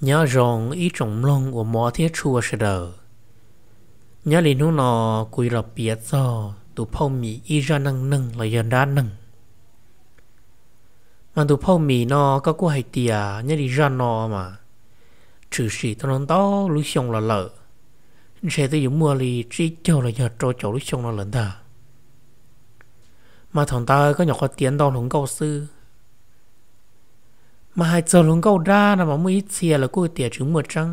Nyob zoo ib tsoom mloog uas hmov thiab tshua sawv daws. Nyob li hnub no kuv yuav los piav txog tus phauj Mim ib zaj neej neeg los yog dab neeg. Mas tus phauj Mim no koj kuj hais tias nyob li zaj no mas tshwm sim tau ntau lub xyoo los lawm, ntshe twb yuav muaj li tsib caug los yog rau caum lub xyoo no lawm ntag. Mas thaum ntawd koj nyuam qhuav tiav ntau hluas nkauj xwb. Mas hais txog hluas nkauj dab no mas muaj ib txhia lawv kuj tias tsis muaj tseeb,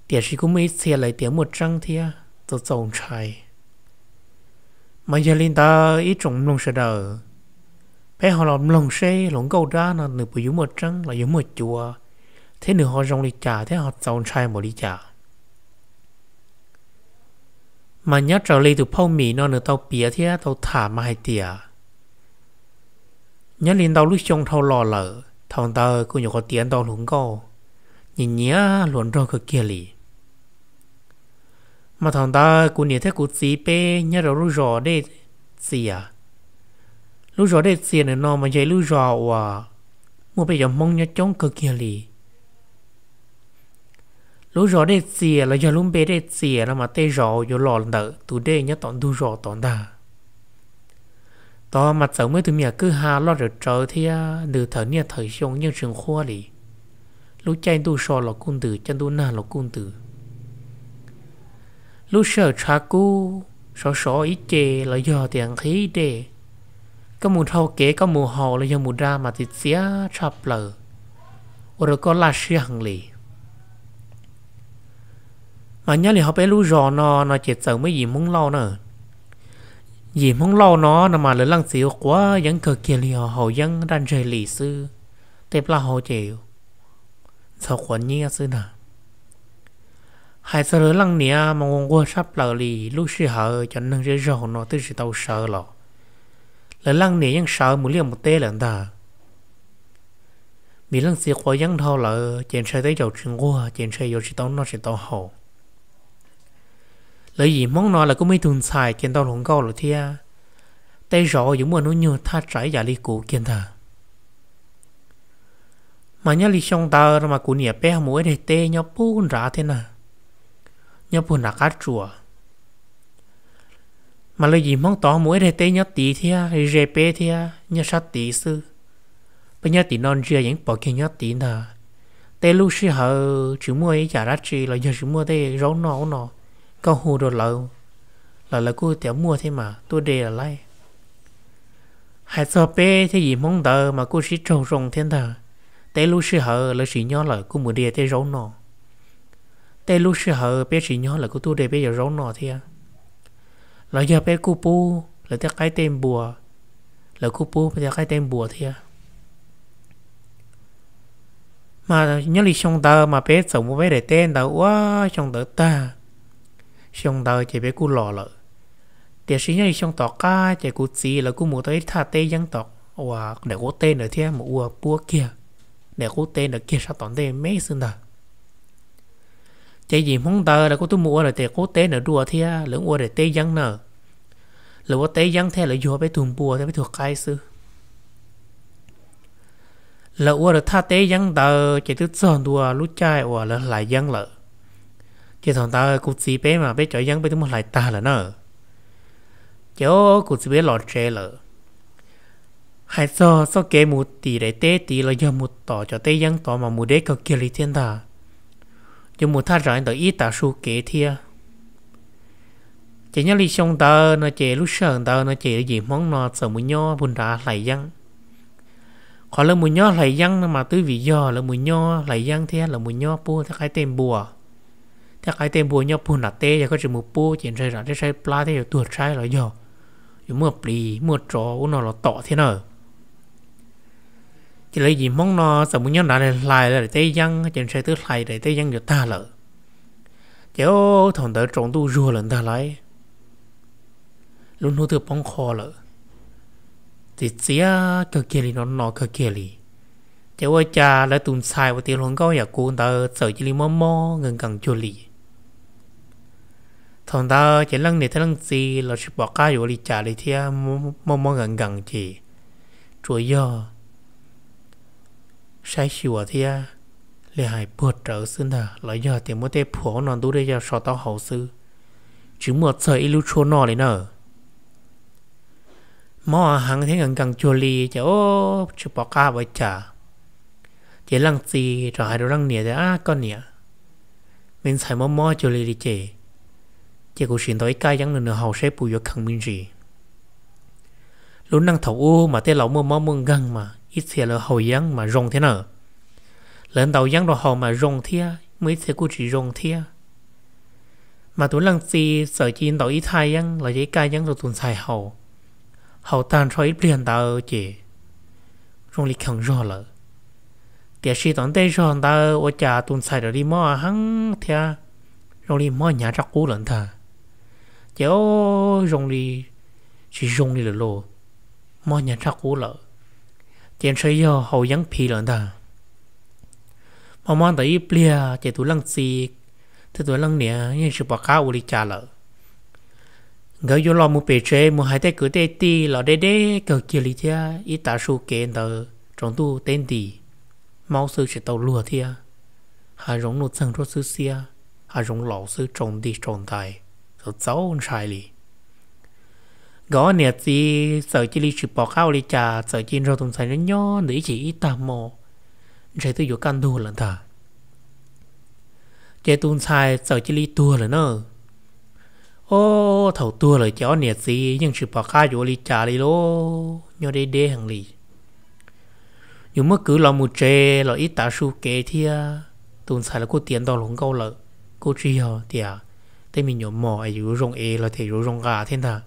tiam sis kuj muaj ib txhia lawv tias muaj tseeb thiab txaus txaus ntshai. Mas yog li ntawd ib tsoom mloog sawv daws, peb ho los mloog seb hluas nkauj dab no nws puas yuav muaj tseeb los yog muaj cuav, thiab nws ho zoo li cas thiab ho txaus ntshai npaum li cas. Mas nyob raws li tus phauj Mim no nws tau piav thiab tau tham mas hais tias, nyob li ntau lub xyoo dhau los lawm, thaum ntawd kuv nyuam qhuav tiav ntau hluas nkauj, nyiam nyiam hluas nraug kawg kiag li. Mas thaum ntawd kuv niam thiab kuv txiv peb nyob rau lub zos Dej Txias. Lub zos Dej Txias ntawm no mas yog ib lub zos uas muaj peb cov Hmoob nyob coob kawg kiag li. Lub zos Dej Txias los yog lub npe Dej Txias no mas tej zaum yuav los ntawm tus dej nyob tom ntug zos tod ntag. Tod mas txawm muaj ib tug me nyuam kwj ha loj rawv rawv thiab ntws thawm niaj thawm xyoo yeej tsis nqhuab li. Lub caij ntuj so los kuj ntws, caij ntuj nag los kuj ntws. Lub sij hawm tshav kub sov sov ib ce los yog tias nqhis dej, koj mus dhau kev koj mus haus los yog mus da mas txiv txiav tshaj plaws, ua rau koj laj siab heev li. Mas nyob li hauv peb lub zos no no ces txawm muaj yim Hmoob Lauj na. Yim Hmoob Lauj no no mas lawv leej txiv quav yeeb kawg kiag li, ho haus yeeb daj ntseg li xwb, tej plaub hau ces ntxhov quav nyiab xwb ntag. Hais txog lawv leej niam mas nquag nquag tshaj plaws li, lub sij hawm cov neeg zej zog no twb tsis tau sawv los lawv leej niam yeej sawv mus liaj mus teb lawm ntag. Vim leej txiv quav yeeb dhau lawm ces ntshe tej zaum tsis nquag ces ntshe yuav tsis tau noj tsis tau haus. Lawv yim Hmoob no lawv kuj muaj ib tug ntxhais ces ntau hluas nkauj lawm thiab, tej zaum yuav muaj hnub nyoog thaj tsam ib yam li kuv kiag ntag. Mas nyob li xyoo ntawd no mas kuv niam peb ho mus ua ib daim teb nyob puag nrad thiab na, nyob puag nram qab tsuas. Mas lawv yim Hmoob tod mus ua ib daim teb nyob tid thiab, ze peb thiab nyob sab tid xwb. Peb nyob tim no ntsia yeej pom kiag nyob tid ntag. Tej lub sij hawm tsis muaj ib yam dab tsi los yog tsis muaj tej zaub noj ub no, koj hu rau lawv, lawv lawv kuj tias muaj thiab mas tuaj de lawm lauj. Hais txog peb thiab yim Hmoob ntawd mas kuj sib raug zoo thiab ntag. Tej lub sij hawm lawv tsis nyob lawm kuj mus de tej zaub noj. Tej lub sij hawm peb tsis nyob lawv kuj tuaj de peb cov zaub noj thiab. Los yog peb kuj pub lawv tej qaib tej npua, lawv kuj pub peb tej qaib tej npua thiab. Mas nyob li xyoo ntawd mas peb txawm mus peb daim teb ntawd ua xyoo ntawd tag, xyoo ntawd ces peb kuj los lawm. Tiam sis nyob li xyoo tom qab ces kuv txiv lawv kuj mus tau ib thaj teb yeeb tom uas daim qub teb ntawd thiab mus ua puab kiag daim qub teb ntawd kiag sab tom ntej me xwb ntag. Ces yim Hmoob ntawd lawv kuj tuaj mus ua lawv daim qub teb ntawd dua thiab lawv ua daim teb yeeb na. Lawv ua teb yeeb thiab lawv yuag peb tug npua thiab peb tug qaib xwb. Lawv ua lawv thaj teb yeeb ntawd ces twb txog ntua lub caij uas lawv hlais yeeb lawm. Ces thaum ntawd kuv txiv peb mas peb cov yeeb peb twb muab hlais tag lawm na. Ces kuv txiv peb los tsev lawm. Hais txog txoj kev mus tim daim teb tid los yog mus tom cov teb yeeb tod mas mus deb kawg kiag li thiab ntag. Yuav mus thaj tsam li ntawm ib tag su kev thiab. Ces nyob li xyoo ntawd no ces lub sij hawm ntawd no ces yim Hmoob no txawm mus nyob puag nrad hlais yeeb. Qhov lawv mus nyob hlais yeeb no mas twb vim yog lawv mus nyob hlais yeeb thiab lawv mus nyob pub tej qaib tej npua. Tej qaib tej npua nyob puag nram teb yog koj tsis mus pub ces ntshe zam tej tshaib plab thiab yuav tuag tshaib los yog yuav muaj plis muaj tsov ub no los tom thiab na. Ces lawv yim Hmoob no txawm mus nyob nrad hlais lawv daim teb yeeb ces ntshe twb hlais daim teb yeeb yuav tag lawm. Ces thaum ntawd tsaus ntuj zuag lawm ntag lauj, lub hnub twb poob qho lawm, txiv txiav kawg kiag li no no kawg kiag li. Ces ua cas lawv tus ntxhais uas tiav hluas nkauj yam kuv ntawd txawm cia li mob mob nkees nkees cuag li. Thaum ntawd ces leej niam thiab leej txiv los tsis pom qab yuav ua li cas li thiab, mob mob nkees nkees ces tsuas yog saib xyuas thiab li hais puag rawv xwb ntag los yog tias muab tej phuam no ntub dej coj so taub hau xwb, tsis muaj txog ib lub tshuaj noj li na. Mob heev thiab nkees nkees cuag li ces tsis pom qab ua cas. Ces leej txiv rov hais rau leej niam tias, Ab koj niam, me ntxhais mob mob cuag li li ces, ces kuv sim ntaus ib kaj yeeb rau nws haus seb puas yuav kheev me ntsis. Lub neej thaum ub mas tej laus muaj mob muaj nkeeg mas ib txhia lawv haus yeeb mas zoo thiab na. Lawv ntaus yeeb rau haus mas zoo thiab, muaj ib txhia kuj tsis zoo thiab. Mas tus leej txiv txawm cia li ntaus ib thaj yeeb los yog ib kaj yeeb rau tus ntxhais haus. Haus tag nrho ib pliag ntawd ces zoo li kheev zog lawm. Tiam sis tom ntej zog ntawd ua cas tus ntxhais raws li mob heev thiab zoo li mob hnyav tshaj qub lawm ntag. Ces zoo li tsis zoo li lawm lauj, mob hnyav tshaj qub lawm. Ces ntshe yog haus yeeb phiv lawm ntag. Mob mob ntawd ib pliag ces tus leej txiv thiab tus leej niam yeej tsis pom qab ua li cas lawm. Nkawd yuav los mus pem tsev mus hais tej kwv tej tij los deb deb kawg kiag li thiab ib tav su kev ntawd tsaus ntuj teb nti, maub xwb tsis tau luag thiab. Hav zoov nuj txeeg ruab xwb xiab, hav zoov laus xwb tsaus nti tsaus ntais, txaus txaus ntshai li. Nkawd ob niam txiv txawm cia li tsis pom qab ua li cas, txawm cia li nrog tus ntxhais nyob nyob ntawd ib chim ib tag hmo, ntshe twb yuav kaj ntug lawm ntag. Ces tus ntxhais txawm cia li tuag lawm na. Ob thaum tuag lawm ces ob niam txiv yeej tsis pom qab yuav ua li cas li lauj, nyob deb deb heev li. Yus muab kwv los mus tsev los ib tav su kev thiab, tus ntxhais los kuj tiav ntau hluas nkauj lawm, kuj tsis yog tias tej me nyuam mos es yuav zoo ev los tias yuav zoo nqa thiab ntag.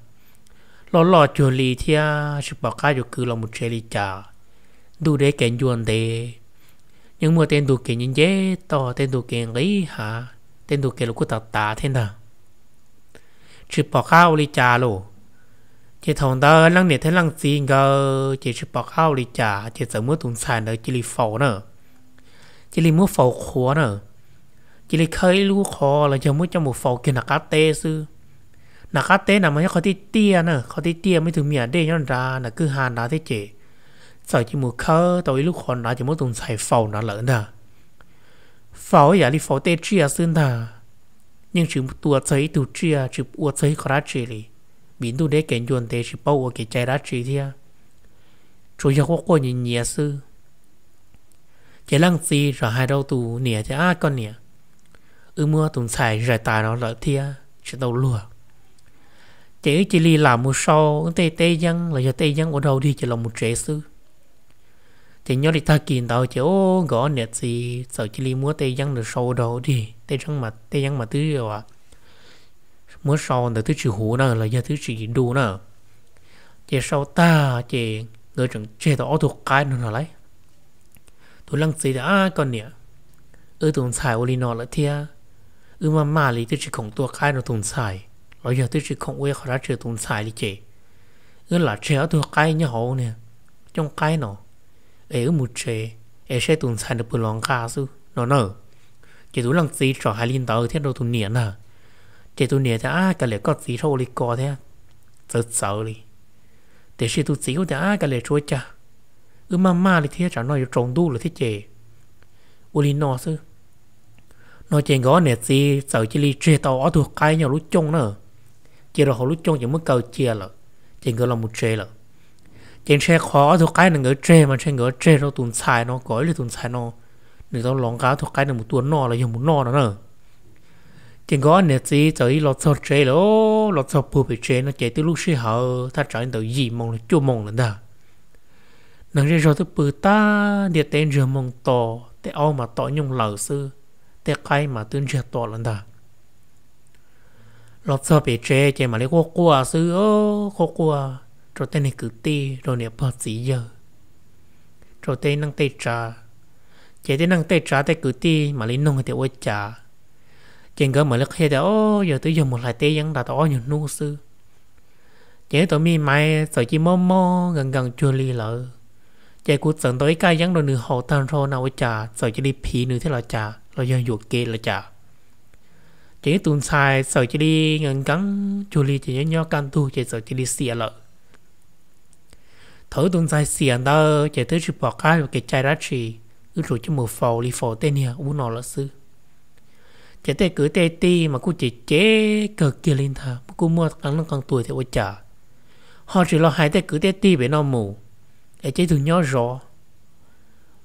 Loj loj cuag li thiab tsis pom qab yuav kwv los mus tsev li cas. Ntuj deb kev ncua ntev, yeej muaj tej ntug kev nce nce toj, tej ntug kev nqis hav, tej ntug kev los kuj tav tav thiab ntag. Tsis pom qab ua li cas lauj. Ces thaum ntawd leej niam thiab leej txiv nkawd ces tsis pom qab ua li cas ces txawm muab tus ntxhais ntawd cia li faus na. Cia li muab faus qhuav na. Cia li khawb ib lub qhov los yog muab coj mus faus kiag nram qab teb xwb. Nram qab teb na mas yog qhov tiaj tiaj na, qhov tiaj tiaj muaj ib tug me nyuam dej nyob nrad nram kwj ha nrad thiab ces txawm cia li mus khawb tau ib lub qhov nrad ces muab tus ntxhais faus nrad lawm ntag. Faus ib yam li faus tej tsiaj xwb ntag. Yeej tsis tua txog ib tug tsiaj, tsis ua txog ib qho dab tsi li, vim ntuj deb kev ncua ntev tsis paub ua kev cai dab tsi thiab, tsuas yog quaj quaj nyiav nyiav xwb. Ces leej txiv txawm hais rau tus niam tias, Ab koj niam, wb muab tus ntxhais zais tas no lawm thiab tsis tau luag, ces wb cia li lam mus sau wb tej teb yeeb los yog tej yeeb ua dog dig ces los mus tsev xwb. Ces nyob li tag kis ntawd ces nkawd ob niam txiv txawm cia li muab tej yeeb ntawd sau ua dog dig, tej yeeb mas twb muab sau ntawd twb tsis huv na los yog twb tsis du na. Ces sau tag ces nkawd tseem tseg tau ob tug qaib no no lauj. Tus leej txiv tias, Ab koj niam, wb tus ntxhais ua li no lawm thiab, wb maj maj li twb tsis khoom tua qaib rau tus ntxhais los yog twb tsis khoom ua ib qho dab tsi rau tus ntxhais li ces wb lam tseg ob tug qaib nyob hauv niag cooj qaib no es wb mus tsev, es saib tus ntxhais nws puas los nqa xwb no na. Ces tus leej txiv txawm hais li ntawd thiab rau tus niam ntag. Ces tus niam tias, Ab kav liam, koj txiv txhob ua li ko thiab, txawv txawv li. Tiam sis tus txiv kuj tias, Ab kav liam, tsis ua cas, wb maj maj li thiab, tsam no yuav tsaus ntuj lawm thiab ces ua li no xwb. No ces nkawd ob niam txiv txawm cia li tseg tau ob tug qaib nyob lub cooj na, cia rau hauv lub cooj ces muab kaw cia lawm, ces nkawd los mus tsev lawm. Ces ntshe qhov ob tug qaib no nkawd tseg mas ntshe nkawd tseg rau tus ntxhais no kom ib lig tus ntxhais no nws tau los nqa ob tug qaib no mus tua noj los yog mus noj no na. Ces nkawd ob niam txiv txawm ib los txog tsev lawm, los txog puag pem tsev no ces twb lub sij hawm thaj tsam li ntawm yim moos los cuaj moos lawm ntag. Neeg zej zog twb pw tag ntiaj teb ntsiag moog to, tej aub mas tom nyooj lawm xwb, tej qaib mas twb ntsiag to lawm ntag. Los txog pem tsev ces mam li quaj quaj xwb, quaj quaj rau tej neeg kwv tij, rau niam pog txiv yawg, rau tej neej tej tsav. Ces tej neej tej tsav tej kwv tij mam li noog tias ua cas, ces nkawd mam li qhia tias, O, yog twb yog mus hlais teb yeeb nrad tau ob nyuag hnub xwb, ces wb tus me maiv txawm cia li mob mob nkees nkees cuag li lawm. Ces kuv txawm ntaus ib kaj yeeb rau nws haus tag nrho na ua cas txawm cia li phiv nws thiab los cas los yog yuam kev los cas. Ces wb tus ntxhais txawm cia li nkees nkees cuag li ces nyob nyob kaj ntug ces txawm cia li xiam lawm. Thaum wb tus ntxhais xiam ntawd ces twb tsis pom qab yuav kev cai dab tsi, wb tsuas coj mus faus li faus tej niag ub no lawm xwb. Ces tej kwv tej tij mas kuj cem cem kawg kiag li ntag, kuj muaj qee leej qee tus tias ua cas ho tsis los hais tej kwv tej tij pem no mus es cia ib tug nyob zov,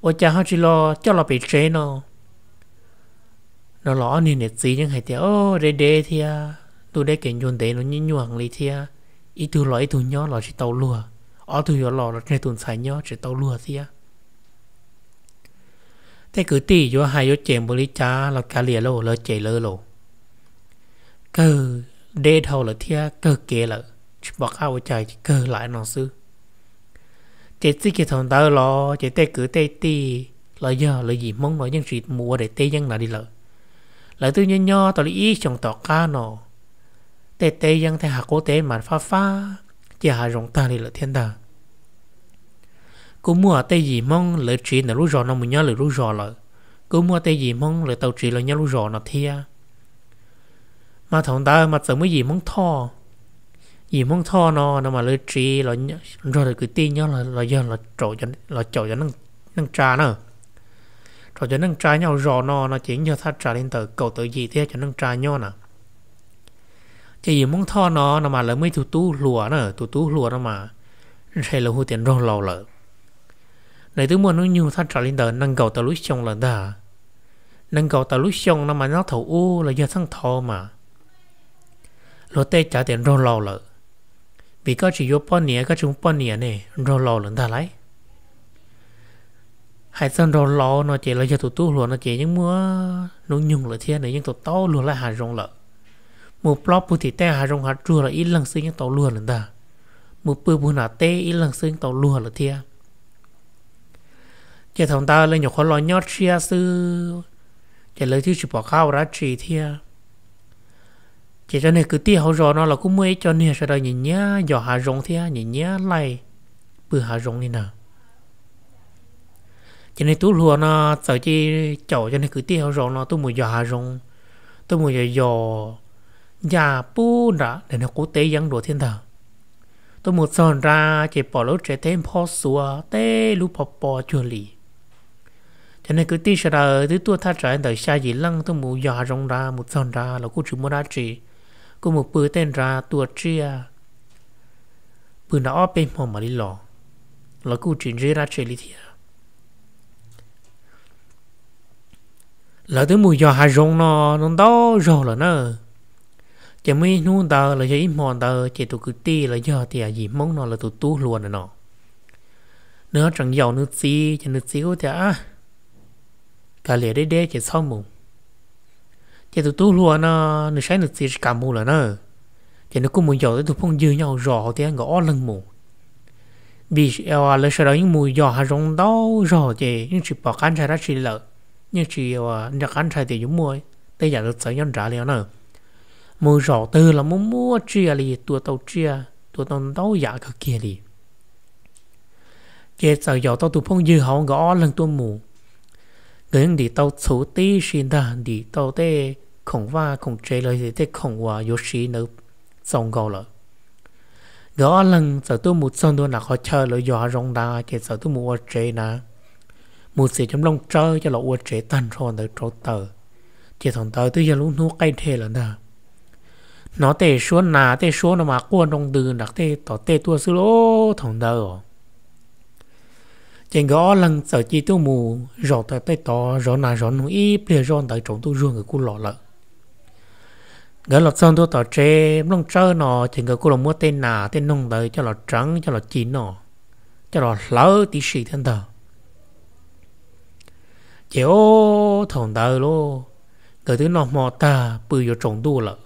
ua cas ho tsis los coj los pem tsev no. No los ob niag niam txiv yeej hais tias, Deb deb thiab, ntuj deb kev ncua ntev no nyuaj nyuaj heev li thiab, ib tug los ib tug nyob los tsis tau luag, ob tug yuav los los tseg tus ntxhais nyob tsis tau luag thiab. Tej kwv tij yuav hais yuav cem npaum li cas los kav liam lauj, lawv cem lawv lauj. Kawg deb dhau lawm thiab kawg kev lawm, tsis pom qab ua cas kawg lam no xwb. Ces txij kiag thaum ntawd los ces tej kwv tej tij los yog lawv yim Hmoob no yeej tsis mus ua daim teb yeeb na li lawm. Lawv twb nyob nyob tau li ib xyoos tom qab no, tej teb yeeb tej hav qub teb mas fab fab cia hav zoov tag li lawm thiab ntag. Kuj muaj tej yim Hmoob lawv tsiv ntawm lub zos no mus nyob lwm lub zos lawm, kuj muaj tej yim Hmoob lawv tau tsiv los nyob lub zos no thiab. Mas thaum ntawd mas txawm muaj yim Hmoob Thoj. Yim Hmoob Thoj no no mas lawv tsiv nrog rau kwv tij nyob los yog los caum cov neej tsa na. Rau cov neej tsa nyob hauv zos no no ces yog thaj tsam li ntawm kaum tawm yim thiab cov neej tsa nyob na. Ces yim Hmoob Thoj no no mas lawv muaj ib tug tub hluas na, tus tub hluas no mas ntshe lawv hu tias Nraug Laus lawm. Nws twb muaj hnub nyoog thaj tsam li ntawm nees nkaum tawm lub xyoo lawm ntag. Nees nkaum tawm lub xyoo no mas nyob thaum ub los yog txheej thaud mas luag tej cav tias Nraug Laus lawm, vim koj tsis yuav poj niam, koj tsis muaj poj niam ne, Nraug Laus lawm ntag lauj. Hais txog Nraug Laus no ces los yog tus tub hluas no ces yeej muaj hnub nyoog lawm thiab nws yeej tau tau luag laij hav zoov lawm. Mus plob puag tim tej hav zoov hav tsuag los ib leeg xwb yeej tau luag lawm ntag. Mus pw puag nram teb ib leeg xwb yeej tau luag lawm thiab. Ces thaum ntawd lawv nyuam qhuav los nyob tshiab xwb, ces lawv twb tsis pom qab ua dab tsi thiab. Ces cov niag kwv tij hauv zos no los kuj muaj ib co niag sawv daws nyiam nyiam yos hav zoov thiab nyiam nyiam laij pw hav zoov li ntag. Ces niag tub hluas no txawm cia caum cov niag kwv tij hauv zos no tuaj mus yos hav zoov, tuaj mus yos yos ncaj pub nram niag qub teb yeeb dua thiab ntag. Tuaj mus txog nrad ces pom lub tsev teb nphob xuav teb lub pob pob cuag li. Cov niag kwv tij sawv daws twb tuaj thaj tsam ntawm xya yim leej tuaj mus yos hav zoov nrad, mus txog nrad los kuj tsis muaj dab tsi, kuj mus pw tej nrad tua tsiaj, pw nrad ob peb hmo mam li los, los kuj tsis ntsib dab tsi li thiab. Lawv twb mus yos hav zoov no ntau zaug lawm na. Ces muaj ib hnub ntawd los yog ib hmo ntawd ces tus kwv tij los yog tias yim Hmoob no lawv tus tub hluas ntawm no, nws ho tseem yaum nws txiv ces nws txiv kuj tias, Kav liam deb deb ces txhob mus. Ces tus tub hluas no nws saib nws txiv tsis kam mus lawm na, ces nws kuj mus yaum ib tug phooj ywg nyob hauv zos hauv thiab nkawd ob leeg mus. Vim lawv sawv daws yeej mus yos hav zoov ntau zaug ces yeej tsis pom qab ntshai dab tsi lawm, yeej tsis ua nco qab ntshai tias yuav muaj tej yam txawv nyob nrad li os na. Mus zaum twg los muaj muaj tsiaj li, tua tau tsiaj tua tau ntau yam kawg kiag li. Ces txawm yaum tau tus phooj ywg hauv nkawd ob leeg tuaj mus. Nkawd yeej ntim tau txhuv tib si ntag, ntim tau tej khoom vaj khoom tsev los tej khoom uas yuav siv ntawd txaus nkaus lawm. Nkawd ob leeg txawm tuaj mus txog ntua nram qhov chaw lawv yos hav zoov ntawd ces txawm tuaj mus ua tsev na, mus txiav cov nplooj tsawb coj los ua tsev tag nrho ntawd rau taws. Ces thaum ntawd twb yog lub hnub qaij dhev lawm ntag. Hnov tej suab nas tej suab no mas quaj nroo ntws nram tej tom tej tuaj xwb lauj thaum ntawd. Ces nkawd ob leeg txawm cia tuaj mus zaum tom tej tod zov nas zov noog ib pliag zoj ntawd tsaus ntuj zuag nkawd kuj los lawm. Nkawd los txog ntua tom tsev nplooj tsawb no ces nkawd kuj los muab tej nas tej noog ntawd coj los tseev coj los ci noj, coj los hlawv tib si thiab ntag. Ces ob thaum ntawd lauj, nkawd twb noj hmo tag pw yuav tsaus ntuj lawm,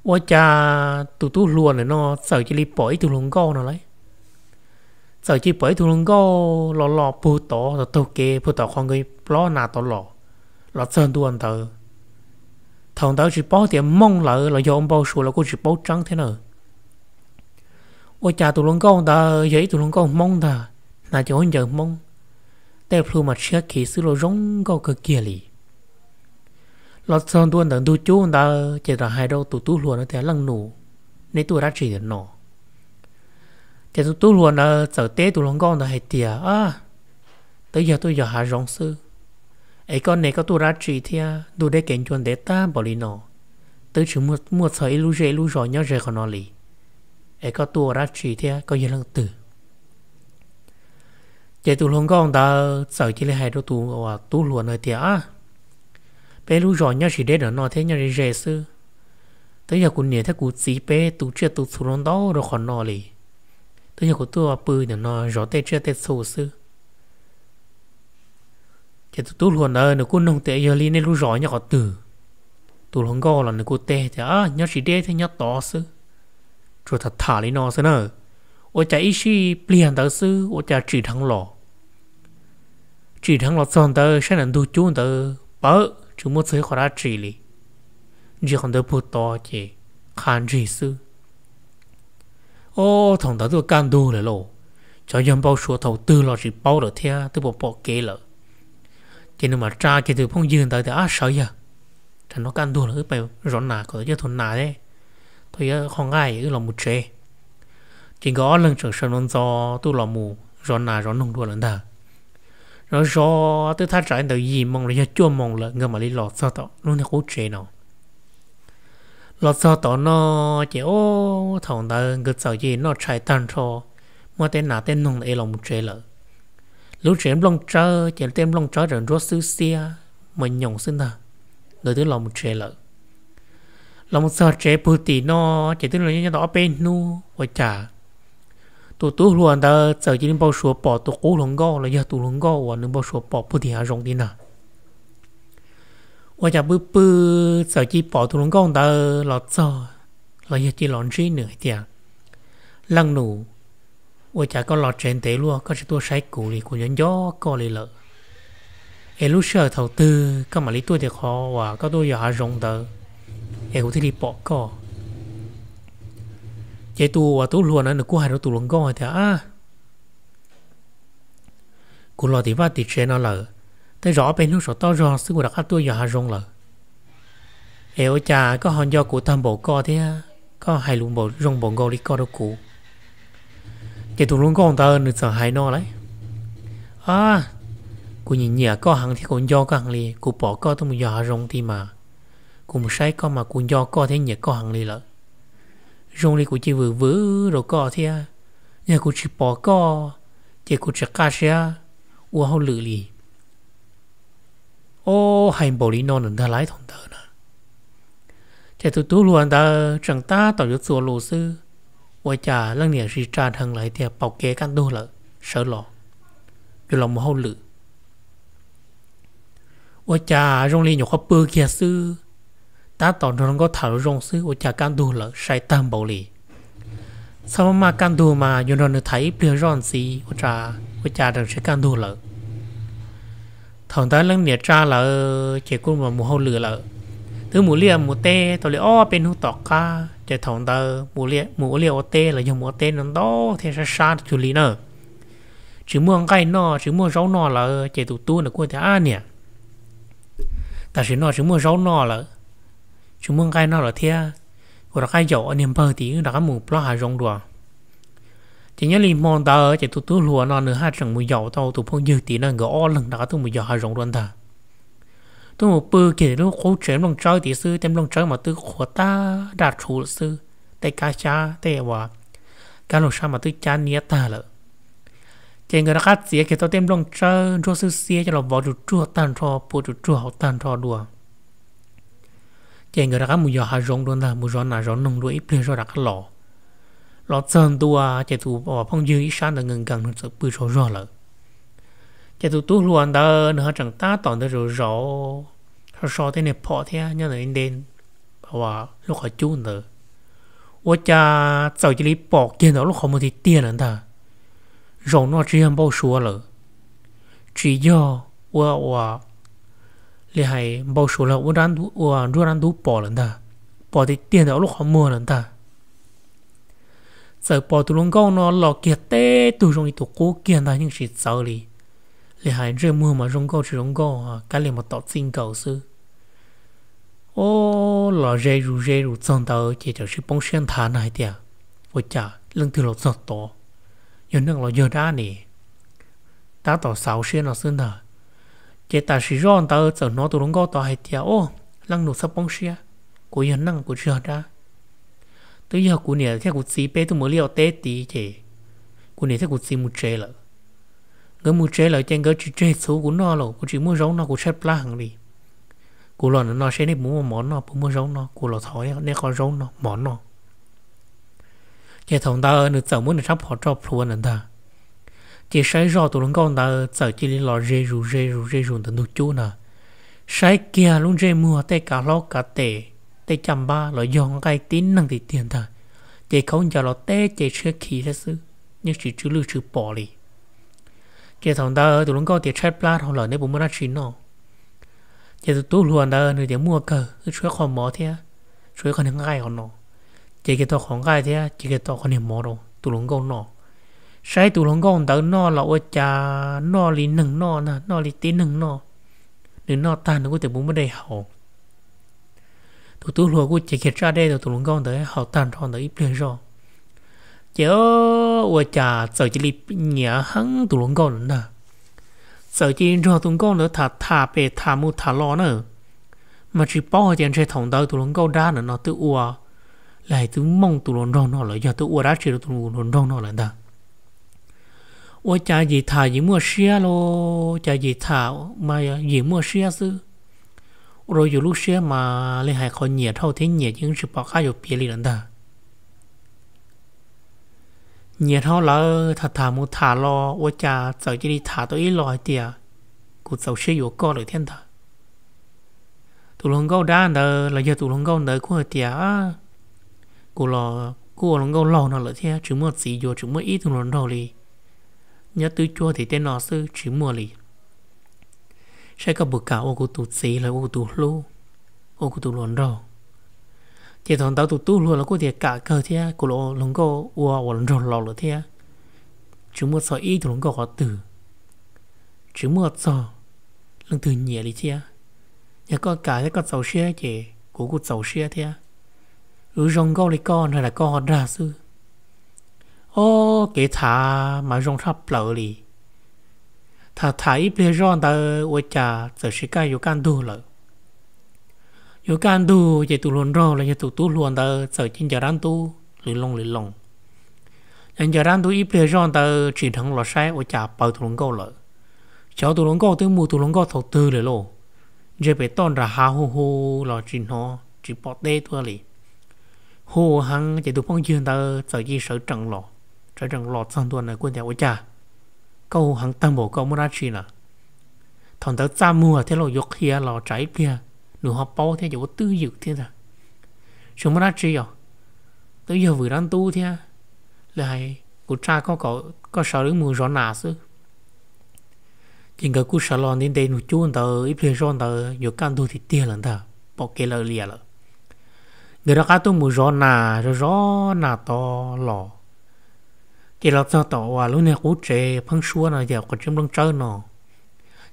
ua cas tus tub hluas ntawm no txawm cia li pom ib tug hluas nkauj no lauj. Txawm cia li pom ib tug hluas nkauj los los puag tod, taug kev puag tom qhov nkawd plob nas tod los, los txog ntua ntawd. Thaum ntawd tsis paub tias mooj lawm los yog ua npau suav los kuj tsis paub tseeb thiab na. Ua cas tus hluas nkauj ntawd yog ib tug hluas nkauj Hmoob ntag, hnav cov khaub ncaws Hmoob, tej plhu mas tshiab khiv xwb los zoo nkauj kawg kiag li. Los txog ntua ntawm ntug cub ntawd ces txawm hais rau tus tub hluas no tias, Leej nus, neb tuaj dab tsi ntawm no? Ces tus tub hluas ntawd txawm teb tus hluas nkauj ntawd hais tias, twb yog tuaj yos hav zoov xwb. Es koj ne koj tuaj dab tsi thiab? Ntuj deb kev ncua ntev tag npaum li no, twb tsis muaj txog ib lub zej ib lub zos nyob ze qhov no li. Es koj tuaj ua dab tsi thiab? Koj yog leej twg? Ces tus hluas nkauj ntawd txawm cia li hais rau tus tub hluas no tias, Peb lub zos nyob tsis deb ntawm no thiab nyob ze ze xwb. Twb yog kuv niam thiab kuv txiv peb tu tsiaj tu txhu ntau rau qhov no li. Twb yog kuv tuaj pw ntawm no zov tej tsiaj tej txhu xwb. Ces tus tub hluas ntawd nws kuj nug tias, Yog li nej lub zos nyob qhov twg? Tus hluas nkauj los nws kuj teb tias, Nyob tsis deb thiab, nyob tod xwb. Tsuas tham tham li no xwb na. Ua cas ib sij pliag ntawd xwb ua cas tsim dheev los. Tsim dheev los txog ntawd saib ntawm ntug cub ntawd pawv tsis muaj txog ib qho dab tsi li. Ntsia qhov ntawd puag tod ces qha ntsig xwb. Ob, thaum ntawd twb kaj ntug lawm lauj. Xyov yog npau suav thaum twg los tsis paub lawm thiab twb pom pom kev lawm. Ces nws mam tsa kiag tus phooj ywg ntawd tias, Ab, sawv yawg, tam no kaj ntug lawm, wb pais zov nas kom tau coj tug nas thiab tau ib qho nqaij wb los mus tsev. Ces nkawd ob leeg tseem sawv ntxov ntxov tuaj los mus zov nas zov noog dua lawm ntag. Zov zov twb thaj tsam li ntawm yim moos los yog cuaj moos lawm nkawd mam li los txog tom lub niag qub tsev no. Los txog tom no ces ob, thaum ntawd nkawd txawm cia li noj tshais tag nrho, muab tej nas tej noog ntawd es los mus tsev lawm. Lub tsev nplooj tsawb ces tej nplooj tsawb tseem ntsuab xwb xiab mas nyoos xwb ntag. Nkawd twb los mus tsev lawm. Los mus txog tsev puag tim no ces twb los nyob tau ob peb hnub ua cas tus tub hluas ntawd txawm cia li npau suav pom tus qub hluas nkauj los yog tus hluas nkauj uas nws npau suav pom puag tim hav zoov tim ntag. Ua cas pw pw txawm cia li pom tus hluas nkauj ntawd los txog, los yog cia li los ntsib nws hais tias, Leej nus, ua cas koj los tsev ntev luaj koj tsis tuaj saib kuv li, kuv nco nco koj li lawm. Es lub sij hawm thaum twg koj mam li tuaj tim qhov uas koj tuaj yos hav zoov ntawd, es kuv thiaj li pom koj? Ces tus uas tub hluas na nws kuj hais rau tus hluas nkauj hais tias, Kuv los tim vaj tim tsev no lawm, tej zaum ob peb hnub saum toj zog xwb kuv rov qab tuaj yos hav zoov lawm. Es ua cas koj ho nco kuv tag npaum koj thiab koj hais lus zoo npaum nkaus li koj rau kuv? Ces tus hluas nkauj ntawd nws txawm hais no lawm, Kuv nyiam nyiam koj heev thiab kuv nco koj heev li, kuv pom koj tuaj mus yos hav zoov tid mas, kuv mus saib koj mas kuv nco koj thiab nyiam koj heev li lawm. Zoo li kuv cia vwm vwm rau koj thiab, yog kuv tsis pom koj ces kuv tsis qab siab ua hauj lwm li. Ob, hais npaum li no ntawm ntag lais thaum ntawd na. Ces tus tub hluas ntawd tseem tab tom yuav txuas lus xwb, ua cas leej niam tsis tsa dheev lawm hais tias, Pom kev kaj ntug lawm, sawv los, yuav los mus hauj lwm. Ua cas zoo li nyuam qhuav pw kiag xwb, tab tom nrog hluas nkauj tham lus zoo xwb ua cas kaj ntug lawm, sai tag npaum li. Txhob maj maj kaj ntug mas yuav nrog nws tham ib pliag zoj ntxiv, ua cas tseem tsis kaj ntug lawm. Thaum ntawd leej niam tsa lawm ces kuj mus hauj lwm lawm. Twb mus liaj mus teb tau li ob peb hnub tom qab ces thaum ntawd mus ua liaj ua teb los yog mus ua teb no ntau thiab sab sab cuag li na. Tsis muaj nqaij noj tsis muaj zaub noj lawm ces tus tub nws kuj tias, Ab niam, tam sim no tsis muaj zaub noj lawm, tsis muaj nqaij noj lawm thiab, kuv rov qab yaum niag npawg tim wb rov qab mus plob hav zoov dua. Ces nyob li hmo ntawd ces tus tub hluas no nws haj tseem mus yaum tau tus phooj ywg tim no, nkawd ob leeg rov qab tuaj mus yos hav zoov dua ntag. Tuaj mus pw kiag lub qub tsev nplooj tsawb tid xwb, tej nplooj tsawb mas twb qhuav tag daj rhuv lawm xwb, tej kab xyab tej uas kab laug sab mas twb cab niab tag lawm. Ces nkawd rov qab txiav kiag tau tej nplooj tsawb ntsuab xwb xiab coj los vov tsuj tsuag tag nrho, pua tsuj tsuag hauv tag nrho dua. Ces nkawd rov qab mus yos hav zoov dua ntag, mus zov nas zov noog dua ib pliag zoj rov qab los. Los txog ntua ces tus phooj ywg ib sab ntawd nkees nkees nws txawm pw tsaug zog lawm. Ces tus tub hluas ntawd nws ho tseem tab tom ntawd zaum zaum so so tej niag phom thiab nyob ntawm nte lub qhov cub ntawd, ua cas txawm cia li pom kiag ntawm lub qhov muag tiag tiag lawm ntag. Zaum no tsis yog npau suav lawm, tsis yog ua ua li hais npau suav los ua nruab dab ntub pom lawm ntag, pom tiag tiag ntawm lub qhov muag lawm ntag. Txawm pom tus hluas nkauj no los kiag teb tug zoo li tus qub kiag ntag yeej tsis txawv li. Li hais ntsej muag mas zoo nkauj tsis zoo nkauj, kab li mas tom txij nkaus xwb. Ob, los ze zus ze zus txog ntawd ces txawm sib poob siab nthav na hais tias, Ua cas leej twg los txog tod, yog neeg los yog dab ne? tab tom xauv siab no xwb ntag. Ces tam sim zoj ntawd txawm hnov tus hluas nkauj tod hais tias, Au, leej nus txhob poob siab, kuv yog neeg kuv tsis yog dab. Twb yog kuv niam thiab kuv txiv peb twb mus liaj ua teb tid ces kuv niam thiab kuv txiv mus tsev lawm. Nkawd mus tsev lawm ces nkawd tsis tseg txhuv kuv noj los kuv tsis muaj zaub noj, kuv tshaib plab heev li. Kuv los no seb nej puas muaj mov noj, puas muaj zaub noj, kuv los thov nej qhov zaub noj, mov noj. Ces thaum ntawd nws txawm muab nws rab phom rau plhuav ntawm ntag. Ces saib zoj tus hluas nkauj ntawd txawm cia li los ze zus ze zus ze zus ntawm ntug cub ntag. Saib kiag lub ntsej muag, tej kav hlaub kav tes, tej caj npab los yog nqaij tib neeg tiag tiag ntag. Ces khaub ncaws los teb ces tshiab khiv thiab xwb, yeej tsis tsw lwj tsw pom li. Ces thaum ntawd tus hluas nkauj tias, Tshaib plab dhau lawm, neb puas muaj dab tsi noj? Ces tus tub hluas ntawd nws tias, Muaj kawg, wb tshuav ib qho mov thiab tshuav ib qho niag nqaij hauv no. Ces kiag tau qhov nqaij thiab ces kiag tau qhov niag mov rau tus hluas nkauj noj. Saib tus hluas nkauj ntawd noj los ua cas noj li neeg noj ntag, noj li tib neeg noj. Nws noj tag nws kuj tias puas muaj dej haus. Tus tub hluas kuj cev kiag tsaj dej rau tus hluas nkauj ntawd haus tag nrho ntawd ib pliag zoj. Ces ua cas txawm cia li nyiam heev tus hluas nkauj ntawd ntag. Txawm cia li nrog tus nkauj ntawd tham tham pem tham mus tham los na. Mas tsis paub hais tias ntshe thaum ntawd tus hluas nkauj dab ntawm no twb ua, los hais twb mooj tus hluas nraug no lawm, yog twb ua dab tsi rau tus hluas nraug no lawm ntag. Ua cas yim tham yim muaj siab los cas yim tham mas yim muaj siab xwb. Ua rau yus lub siab mas li hais qhov nyiam dhau thiab nyiam ces tsis pom qab yuav piav li lawm ntag. Nyiam dhau lawm tham tham mus tham los ua cas txawm cia li tham tau ib los hais tias, Kuv txaus siab yuav koj lawm thiab ntag. Tus hluas nkauj dab ntawd los yog tus hluas nkauj ntawd kuj hais tias, Kuv los kuj ua hluas nkauj laug no lawm thiab tsis muaj txiv yuav, tsis muaj ib tug hluas nraug li. Nyob twb cuab tim tej no xwb tsis muaj li. Saib koj puas kam ua kuv tus txiv los ua kuv tus hlub, ua kuv tus hluas nraug. Ces thaum ntawd tus tub hluas los kuj tias, Kam kawg thiab, kuv los hluas nkauj ua ua hluas nraug laus lawm thiab, tsis muaj txog ib tug hluas nkauj qhov twg, tsis muaj txog leej twg nyiam li thiab. Yog koj kam thiab koj txaus siab ces kuv kuj txaus siab thiab. Lub zoo nkauj li koj nrog lam koj ho dag xwb. Ob kev tham mas zoo tshaj plaws li. Tham tham ib pliag zoj ntawd ua cas txawm sis kaj yuav kaj ntug lawm. Yuav kaj ntug ces tus hluas nraug los yog tus tub hluas ntawd txawm cia ncaws dab ntub lwm loo lwm loo. Ncaws dab ntub ib pliag zoj ntawd tsim dheev los saib ua cas pawv tus hluas nkauj lawm. Xyov tus hluas nkauj twb mus tus hluas nkauj thaum twg lawm lauj. Ntsia pem toj nram hav hu hu los tsis hnov tsis pom teb tuaj li. Hu heev ces tus phooj ywg ntawd txawm cia sawv tsees los, sawv tsees los txog ntua ntawd kuj tias, Ua cas koj hu heev tag npaum, koj muaj dab tsi na? Thaum ntawd txaj muag thiab los yuav qhia los tsam ib pliag nws ho paub thiab ces ua twj ywm thiab ntag. Tsis muaj dab tsi os, twb yog vwm dab ntub thiab, li hais kuv tsa koj kom koj sawv lawv mus zov nas xwb. Ces nkawd kuj sawv los nti nte nug cub ntawd ib pliag zoj ntawd yuav kaj ntug tiag tiag lawm ntag, pom kev lawv lias lawm. Nkawd rov qab tuaj mus zov nas, zov zov nas tod los, ces los txog tom uas lub niag qub tsev pheeb suab no yog qhov tsev nplooj tsawb no.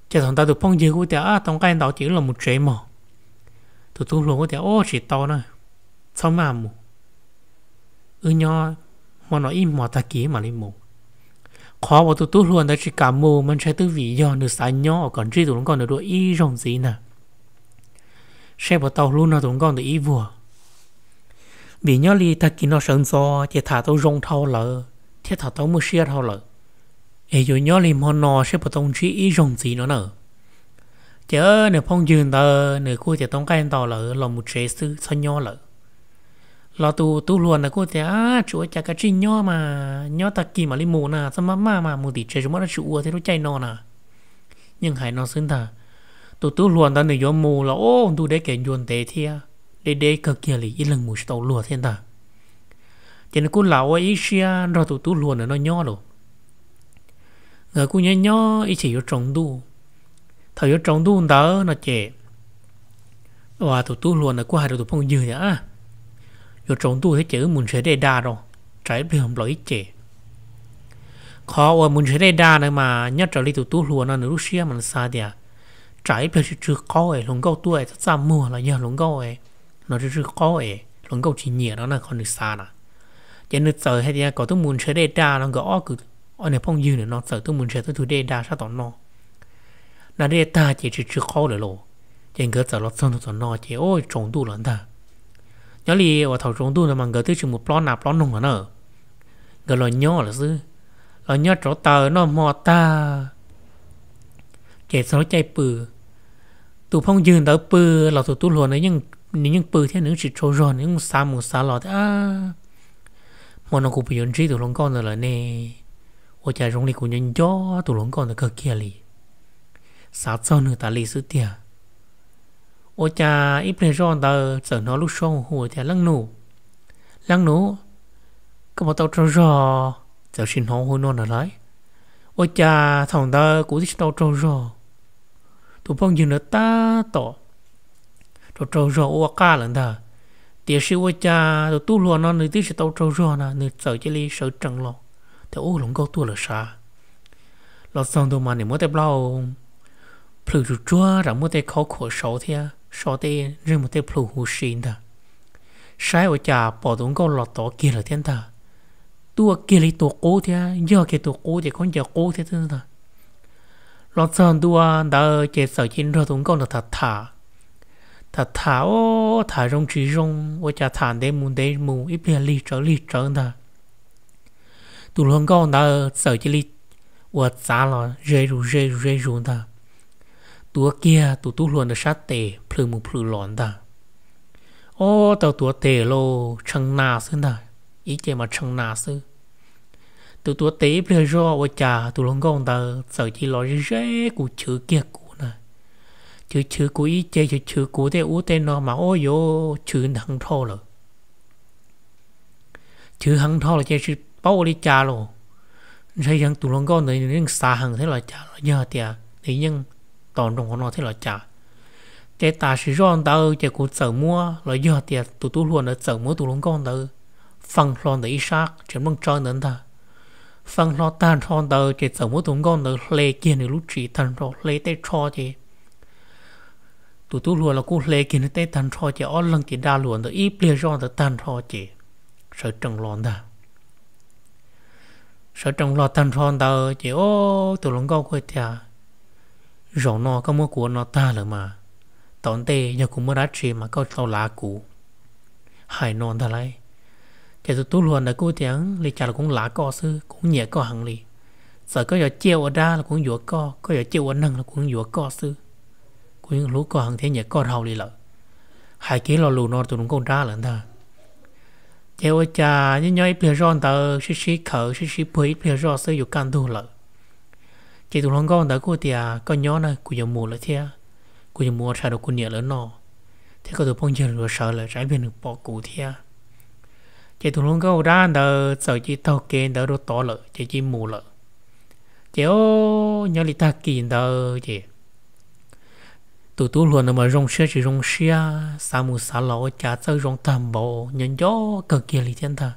Ces thaum ntawd tus phooj ywg kuj tias, Tau nqaij ntau ces wb los mus tsev mog. Tus tub hluas kuj tias, Ua tsis tau na, txhob maj mus, wb nyob hmo no ib hmos tag kis mam li mus. Qhov uas tus tub hluas ntawd tsis kam mus mas ntshe twb vim yog nws xav nyob kom ntsib tus hluas nkauj ntawd dua ib zaug ntxiv ntag, seb puas tau hlub nrog tus hluas nkauj ntawd ib vuag. Vim nyob li tag kis no sawv ntxov ces tham tau zoo dhau lawm thiab tham tau muaj siab dhau lawm, es yuav nyob li hmo no seb puas tau ntsib ib zaug ntxiv no na. Ces nws phooj ywg ntawd nws kuj tias, Tau nqaij ntau lawm, los mus tsev xwb, txhob nyob lawm. Los tus tub hluas ntawd kuj tias, Tsis ua cas, kav tsij nyob mas, nyob tag kis mam li mus na, txhob maj maj mas, mus tim tsev tsis muaj dab tsi ua thiab lub caij no na. Yeej hais no xwb ntag. Tus tub hluas ntawd nws yuav mus los ua ntuj deb kev ncua ntev thiab, deb deb kawg kiag li, ib leeg mus tsis tau luag thiab ntag. Ces nws kuj lam ua ib siab nrog tus tub hluas ntawm no nyob los. Nkawd kuj nyob nyob ib chim yuav tsaus ntuj. Thaum yuav tsaus ntuj ntawd no ces uas tus tub hluas ntawd kuj hais rau tus phooj ywg tias, Yuav tsaus ntuj thiab ces wb mus nrhiav dej da rau, tsam ib pliag nplaum ib ce. Qhov uas mus nrhiav dej da ntawd mas nyob raws li tus tub hluas no nws lub siab mas nws xav tias, tsam ib pliag tsw tsw qaub es hluas nkauj tuaj es txaj txaj muag los yog hluas nkauj no tsw tsw qaub es hluas nkauj tsis nyiam no na, qhov nws xav na. Ces nws txawm hais tias kom tuaj mus nrhiav dej da no, nkawd ob kwv ob niag phooj ywg ntawm no txawm tuaj mus nrhiav tau tus dej da sab tom no. Da dej tag ces tsis tsw qaub lawm los, ces nkawd txawm los txog ntua tom no ces ua tsaus ntuj lawm ntag. Nyob li uas thaum tsaus ntuj ntawd mas nkawd twb tsis mus plob nas plob noog lawm na, nkawd los nyob lawm xwb. Los nyob rauv taws noj hmo tag, ces txog lub caij pw, tus phooj ywg ntawd pw los tus tub hluas nws yeej pw thiab nws yeej tsis tsaug zog, nws yeej xav mus xav los tias, hmo no kuv puas yuav ntsib tus hluas nkauj ntawd lawm ne? Ua cas zoo li kuv nyob nco tus hluas nkauj ntawd kawg kiag li, xav txog nws tas li xwb tiag. Ua cas ib pliag zoj ntawd txawm hnov lub suab hu hu tias, Leej nus, leej nus, koj puas tau tsaug zog? Txawm sim hnov hu no ntag lauj. Ua cas thaum ntawd kuv twb tsis tau tsaug zog, tus phooj ywg ntawd tab tom tsaug zog ua qaj lawm ntag. Tiam sis ua cas tus tub hluas no nws twb tsis tau tsaug zog na nws txawm cia li sawv tsees los, tias, Ub, hluas nkauj tuaj lawm sav. Los txog ntua mas nim muab tej plaub plhws tsuj tsuag ram muaj tej khaub khuam saud thiab so tej ntsej muag tej plhu huv si ntag. Saib ua cas pom tus nkauj los tod kiag lawm thiab ntag. Tuaj kiag li tus qub thiab yog kiag tus qub ces khaub ncaws qub thiab ntag. Los txog ntua ntawd ces txawm cia nrog tus nkauj ntawd tham tham, tham tham, ub, tham zoo tsis zoo ua cas tham ntev mus ntev mus ib pliag lig tsawv lig tsawv ntag. Tus hluas nkauj ntawd txawm cia li ua txav los ze zus ze zus ze zus ntag, tuav kiag tus tub hluas ntawd sab tes plhws mus plhws los ntag. Ob tau tuav tes los tshee nas xwb ntag, ib ce mas tshee nas xwb. Tus tuav tes ib pliag zoj ua cas tus hluas nkauj ntawd txawm cia li los ze ze kuv chwv kiag kuv na, chwv chwv kuv ib ce, chwv chwv kuv tej ub tej no mas ub yuav chwv heev dhau lawm. Chwv heev dhau lawm ces tsis paub ua li cas los, ntshe yog tus hluas nkauj ntawd nws yeej xav heev thiab los cas los yog tias nws yeej tos nroo qhov no thiab los cas. Ces tam sim zoj ntawd ces kuv txawm muab los yog tias tus tub hluas ntawd txawm muab tus hluas nkauj ntawd fee hlo ntawm ib sab tsev nplooj tsawb ntawd ntag. Fee hlo tag nrho ntawd ces txawm muab tus nkauj ntawd hle kiag nws lub tsis tag nrho, hle tej tsho ces tus tub hluas los kuj hle kiag nws tej tag nrho ces ob leeg ces da luas ntawd ib pliag zoj ntawd tag nrho ces sawv tsees los ntag. Sawv tsees los tag nrho ntawd ces ub tus hluas nkauj kuj tias, Zaum no koj muab kuv ua no tag lawm mas, tom ntej yog kuv muaj dab tsi mas koj tau lav kuv, hais no ntag lauj. Ces tus tub hluas ntawd kuj tias, Li cas los kuv lav koj xwb, kuv nyiam koj heev li. Txawm koj yuav ciaj ua dab los kuv yuav koj, koj yuav ciaj ua neeg los kuv yuav koj xwb. Kuv yeej hlub koj heev thiab nyiam koj dhau li lawm. Hais kiag lo lus no tus hluas nkauj dab lawm ntag. Ces ua cas nyob nyob ib pliag zoj ntawd sib sib khawv sib sib puag ib pliag zoj xwb yuav kaj ntug lawm. Ces tus hluas nkauj ntawd kuj tias, Koj nyob na, kuv yuav mus lawm thiab, kuv yuav mus ua tshais rau kuv niam lawv noj, thiab koj tus phooj ywg yuav sawv lawm tsam ib pliag nws pom kuv thiab. Ces tus hluas nkauj dab ntawd txawm cia li taug kev ntawd rau tod lawm ces cia li mus lawm. Ces nyob li tag kis ntawd ces tus tub hluas ntawd mas zoo siab tsis zoo siab, xav mus xav los ua cas txawj zoo tag npaum, nyob nco kawg kiag li thiab ntag.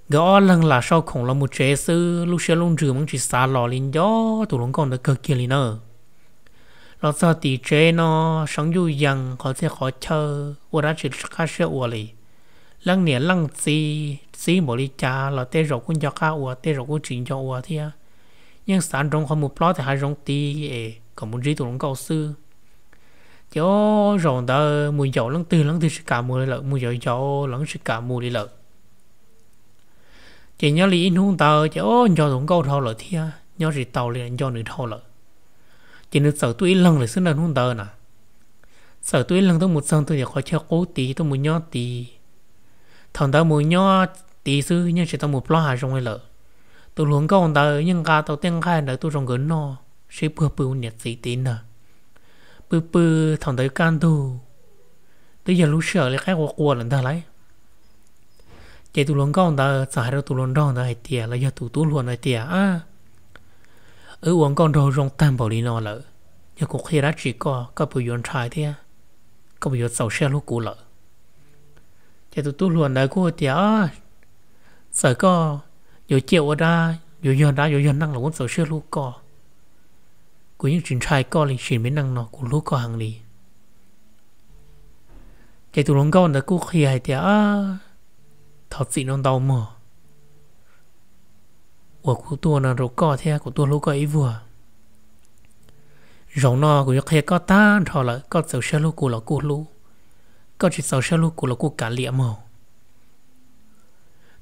Nkawd ob leeg lam sau khoom los mus tsev xwb, lub siab lub ntsws mas tsis xav los li, nco tus hluas nkauj ntawd kawg kiag li na. Los txog tim tsev no, seev yuj yees qhov txhia qhov chaw, ua dab tsi qab siab ua li. Leej niam leej txiv txib npaum li cas los tej zaum kuj nco qab ua, tej zaum kuj tsis nco ua thiab. Yeej xav nroo qhov mus plob tej hav zoov tid es kom mus ntsib tus hluas nkauj xwb. Ces ob zaum ntawd mus yaum leej twg leej twg tsis kam mus li lawm, mus yaum yaum los tsis kam mus li lawm. Ces nyob li ib hnub ntawd ces ob nco tus nkauj dhau lawm thiab, nyob tsis tau li, nco nws dhau lawm. Ces nws txawm tuaj ib leeg lawm xwb na hnub ntawd na. Txawm tuaj ib leeg tuaj mus txog ntua tim qhov chaw qub tid tuaj mus nyob tid. Thaum ntawd mus nyob tid xwb, yeej tsis tau mus plob hav zoov li lawm. Tus hluas nkauj ntawd yeej nqa tau tej nqaij ntawd tuaj rau nkawd noj, sib puag pw ua niam txiv tid ntag. Pw pw, thaum ntawd kaj ntug, twb yog lub sij hawm li qaib qua qua lawm ntag lauj. Ces tus hluas nkauj ntawd txawm hais rau tus hluas nraug ntawd hais tias, los yog tus tub hluas ntawd hais tias, Wb ua nkauj nraug zoo tag npaum li no lawm, yog kuv qhia dab tsi koj, koj puas yuav ntshai thiab koj puas yuav txaus siab hlub kuv lawm? Ces tus tub hluas ntawd kuj tias, Txawm koj yuav ciaj ua dab, yuav yog dab yuav yog neeg los kuv txaus siab hlub koj. Kuv yeej tsis ntshai koj li, sim me neej no kuv hlub koj heev li. Ces tus hluas nkauj ntawd kuj qhia hais tias, Thov txim no ntau mog. uas kuv tuaj no rau koj thiab kuv tuaj hlub koj ib vuag. Zaum no kuv yuav qhia koj tag nrho lawm, koj txaus siab hlub kuv los kuj hlub, koj tsis txaus siab hlub kuv los kuj kav liam mog.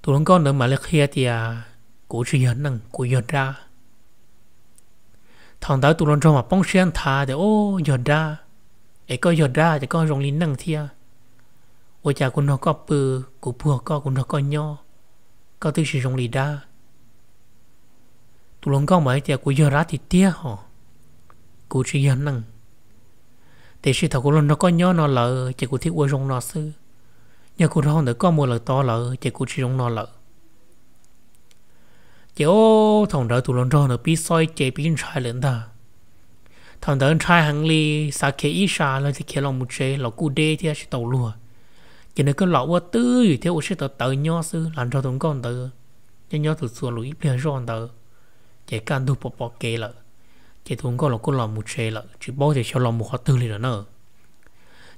Tus hluas nkauj ntawd mam li qhia tias, kuv tsis yog neeg, kuv yog dab. Thaum ntawd tus hluas nraug mam poob siab nthav tias, o, yog dab, es koj yog dab ces koj zoo li neeg thiab. Ua cas kuv nrog koj pw, kuv puag koj, kuv nrog koj nyob, koj twb tsis zoo li dab. Tus hluas nkauj mam hais tias, kuv yog dab tiag tiag hos, kuv tsis yog neeg. Tiam sis thaum kuv los nrog koj nyob no lawm ces kuv thiaj ua zoo no xwb. Yog kuv rau ntawm koj mus lawm tod lawm ces kuv tsis zoo no lawm. Ces o, thaum ntawd tus hluas nraug ntawd pib xob ib ce pib ntshai lawm ntag. Thaum ntawd ntshai heev li, xav khiav ib sas los khiav los mus tsev los kuj deb thiab tsis tau luag. Ces nws kuj los ua twj ywm thiab ua siab tawv tawv nyob xwb, los nrog tus nkauj ntawd nyob nyob tus txuas lus ib pliag zoj ntawd, ces kaj ntug pom pom kev lawm. Ces tus nkauj los kuj los mus tsev lawm, tsis paub tias xyov los mus qhov twg li lawm na.